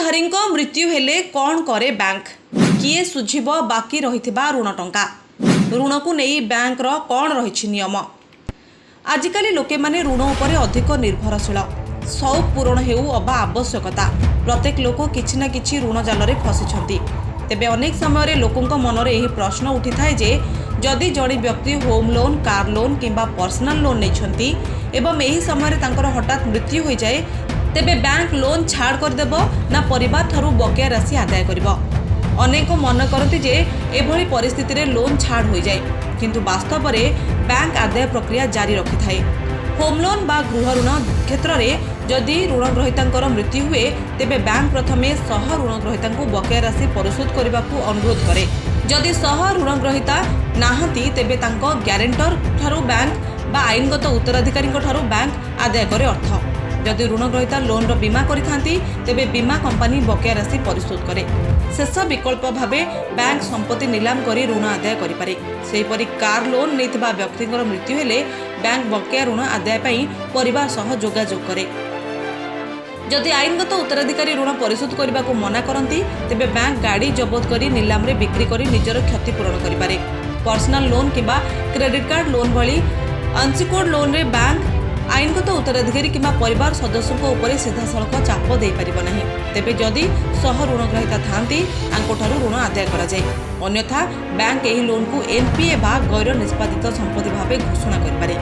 ଋଣଧାରୀଙ୍କ ମୃତ୍ୟୁ ହେଲେ କ'ଣ କରେ ବ୍ୟାଙ୍କ? କିଏ ଶୁଝିବ ବାକି ରହିଥିବା ଋଣ ଟଙ୍କା? ଋଣକୁ ନେଇ ବ୍ୟାଙ୍କର କ'ଣ ରହିଛି ନିୟମ? ଆଜିକାଲି ଲୋକମାନେ ଋଣ ଉପରେ ଅଧିକ ନିର୍ଭରଶୀଳ। ସଉକ ପୂରଣ ହେଉ ଅବା ଆବଶ୍ୟକତା, ପ୍ରତ୍ୟେକ ଲୋକ କିଛି ନା କିଛି ଋଣ ଜାଲରେ ଫସିଛନ୍ତି। ତେବେ ଅନେକ ସମୟରେ ଲୋକଙ୍କ ମନରେ ଏହି ପ୍ରଶ୍ନ ଉଠିଥାଏ ଯେ ଯଦି ଜଣେ ବ୍ୟକ୍ତି ହୋମ୍ ଲୋନ୍, କାର୍ ଲୋନ୍ କିମ୍ବା ପର୍ସନାଲ ଲୋନ୍ ନେଇଛନ୍ତି ଏବଂ ଏହି ସମୟରେ ତାଙ୍କର ହଠାତ୍ ମୃତ୍ୟୁ ହୋଇଯାଏ, ତେବେ ବ୍ୟାଙ୍କ ଲୋନ୍ ଛାଡ଼ କରିଦେବ ନା ପରିବାରଠାରୁ ବକେୟା ରାଶି ଆଦାୟ କରିବ? ଅନେକ ମନେ କରନ୍ତି ଯେ ଏଭଳି ପରିସ୍ଥିତିରେ ଲୋନ୍ ଛାଡ଼ ହୋଇଯାଏ, କିନ୍ତୁ ବାସ୍ତବରେ ବ୍ୟାଙ୍କ ଆଦାୟ ପ୍ରକ୍ରିୟା ଜାରି ରଖିଥାଏ। ହୋମ୍ ଲୋନ୍ ବା ଗୃହ ଋଣ କ୍ଷେତ୍ରରେ ଯଦି ଋଣଗ୍ରହୀତାଙ୍କର ମୃତ୍ୟୁ ହୁଏ, ତେବେ ବ୍ୟାଙ୍କ ପ୍ରଥମେ ସହ ଋଣଗ୍ରହୀତାଙ୍କୁ ବକେୟା ରାଶି ପରିଶୋଧ କରିବାକୁ ଅନୁରୋଧ କରେ। ଯଦି ସହ ଋଣଗ୍ରହୀତା ନାହାନ୍ତି, ତେବେ ତାଙ୍କ ଗ୍ୟାରେଣ୍ଟର ଠାରୁ ବ୍ୟାଙ୍କ ବା ଆଇନଗତ ଉତ୍ତରାଧିକାରୀଙ୍କ ଠାରୁ ବ୍ୟାଙ୍କ ଆଦାୟ କରେ ଅର୍ଥ। ଯଦି ଋଣଗ୍ରହୀତା ଲୋନ୍ର ବୀମା କରିଥାନ୍ତି, ତେବେ ବୀମା କମ୍ପାନୀ ବକେୟା ରାଶି ପରିଶୋଧ କରେ। ଶେଷ ବିକଳ୍ପ ଭାବେ ବ୍ୟାଙ୍କ ସମ୍ପତ୍ତି ନିଲାମ କରି ଋଣ ଆଦାୟ କରିପାରେ। ସେହିପରି କାର୍ ଲୋନ୍ ନେଇଥିବା ବ୍ୟକ୍ତିଙ୍କର ମୃତ୍ୟୁ ହେଲେ ବ୍ୟାଙ୍କ ବକେୟା ଋଣ ଆଦାୟ ପାଇଁ ପରିବାର ସହ ଯୋଗାଯୋଗ କରେ। ଯଦି ଆଇନଗତ ଉତ୍ତରାଧିକାରୀ ଋଣ ପରିଶୋଧ କରିବାକୁ ମନା କରନ୍ତି, ତେବେ ବ୍ୟାଙ୍କ ଗାଡ଼ି ଜବତ କରି ନିଲାମରେ ବିକ୍ରି କରି ନିଜର କ୍ଷତିପୂରଣ କରିପାରେ। ପର୍ସନାଲ ଲୋନ୍ କିମ୍ବା କ୍ରେଡିଟ୍ କାର୍ଡ ଲୋନ୍ ଭଳି ଅନସିକ୍ୟୁର୍ଡ ଲୋନ୍ରେ ବ୍ୟାଙ୍କ ଆଇନଗତ ଉତ୍ତରାଧିକାରୀ କିମ୍ବା ପରିବାର ସଦସ୍ୟଙ୍କ ଉପରେ ସିଧାସଳଖ ଚାପ ଦେଇପାରିବ ନାହିଁ। ତେବେ ଯଦି ସହ ଋଣଗ୍ରହୀତା ଥାନ୍ତି, ତାଙ୍କଠାରୁ ଋଣ ଆଦାୟ କରାଯାଏ। ଅନ୍ୟଥା ବ୍ୟାଙ୍କ ଏହି ଲୋନ୍କୁ ଏନ୍ପିଏ ବା ଗୈର ନିଷ୍ପାଦିତ ସମ୍ପତ୍ତି ଭାବେ ଘୋଷଣା କରିପାରେ।